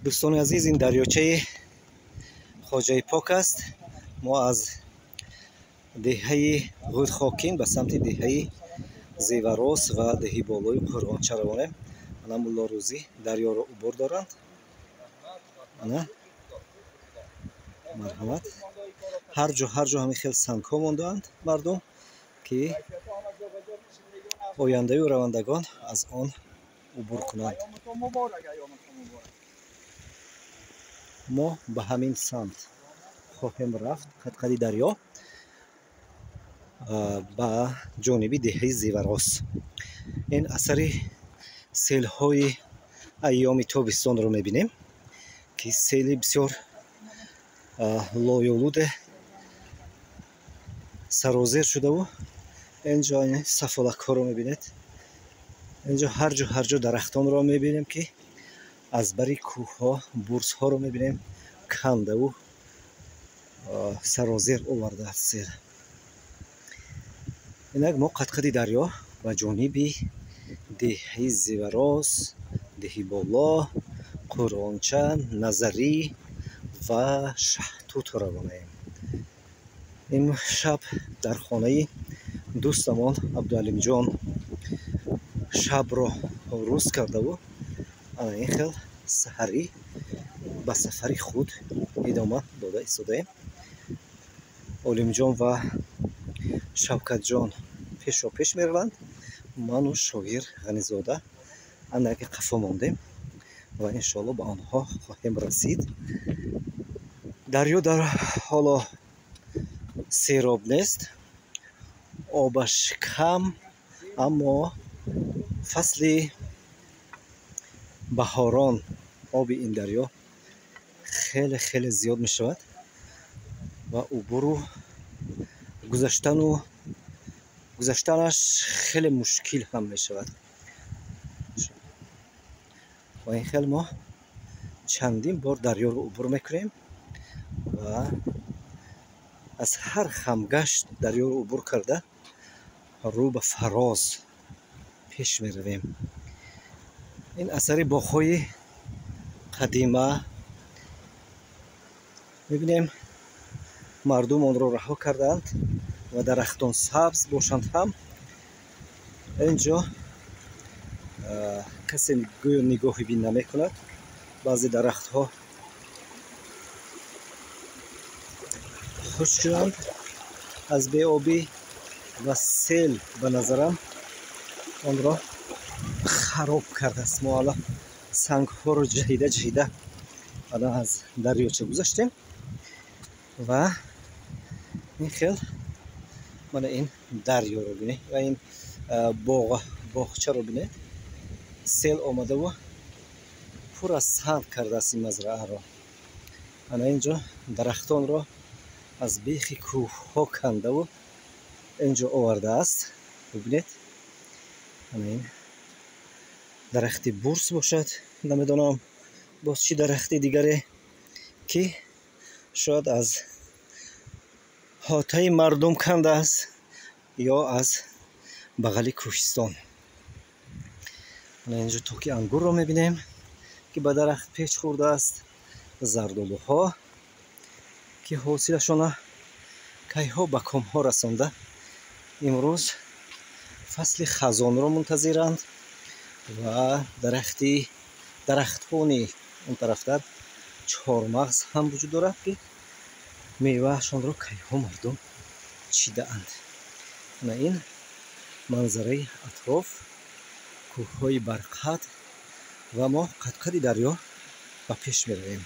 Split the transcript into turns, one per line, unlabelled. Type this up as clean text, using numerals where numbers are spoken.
Дӯстони азиз, ин дарёчаи Хоҷаи Пок аст. Мо аз деҳаи Ғудхокин ба самти деҳаи Зеварос ва деҳи болои Қурғонча равонем. Ана Мулло Рӯзӣ дарёро убур доранд. Ана марҳамат. Ҳар ҷо ҳар ҷо ҳамин хел сангҳо мондаанд мардум, ки ояндаю равандагон аз он убур кунанд. Мо ба ҳамин самт хоҳем рафт, қадқади дарё ба ҷониби деҳаи Зеварос. Ин асари селҳои айёми тобистонро мебинем, ки сели бисёр лоёлуде сарозер шудаву инҷо сафолакҳоро мебинед. Инҷо ҳар ҷо ҳар ҷо дарахтонро мебинем, ки аз бари кӯҳҳо бурсҳоро мебинем, кандаву сарозер овардааст сел. Инак мо қадқади дарё ба ҷониби деҳаи Зеварос, деҳи боло, Қурғонча, Назарӣ ва Шаҳтут равонаем. Ин шаб дар хонаи дӯстамон Абдуалимҷон шабро рӯз кардаву ана ин хел саҳарӣ ба сафари худ идома дода истодаем. Олимҷон ва Шавкатҷон пешопеш мераванд, ману Шоир Ғанизода андаке қафо мондем ва иншоалло ба онҳо хоҳем расид. Дарё дар ҳоло сероб нест, обаш кам, аммо фасли баҳорон оби ин дарё хеле хеле зиёд мешавад ва убуру гузаштану гузаштанаш хеле мушкил ҳам мешавад. Ва ин хел мо чандин бор дарёро убур мекунем ва аз ҳар хамгашт дарёро убур карда рӯ ба фароз пеш меравем. Ин асари боғҳои қадима мебинем, мардум онро раҳо кардаанд ва дарахтон сабз бошанд ҳам инҷо касе гӯё нигоҳи бин намекунад. Баъзе дарахтҳо хушк шуданд аз беобӣ ва сел ба назарам онро хароб кардааст. Мо ҳала сангҳоро ҷаҳида ҷаҳида ана аз дарёча гузаштем ва ин хел мана ин дарёро бинед ва ин боғчаро бинед. Сел омадаву пур аз санг кардааст ин мазрааро. Ана инҷо дарахтонро аз бехи кӯҳҳо кандаву инҷо овардааст. Бибинед, ана ин дарахти бурс бошад, намедонам боз чӣ дарахти дигаре, ки шояд аз ҳотаи мардум кандааст ё аз бағали кӯҳистон. Ана инҷо токи ангурро мебинем, ки ба дарахт печ хӯрдааст, зардолуҳо, ки ҳосилашона кайҳо ба комҳо расонда имрӯз фасли хазонро мунтазиранд ва дарахтони он тарафтар чормағз ҳам вуҷуд дорад, ки меваашонро кайҳо мардум чидаанд. Ана ин манзараи атроф, кӯҳҳои барқад ва мо қадқади дарё ба пеш меравем.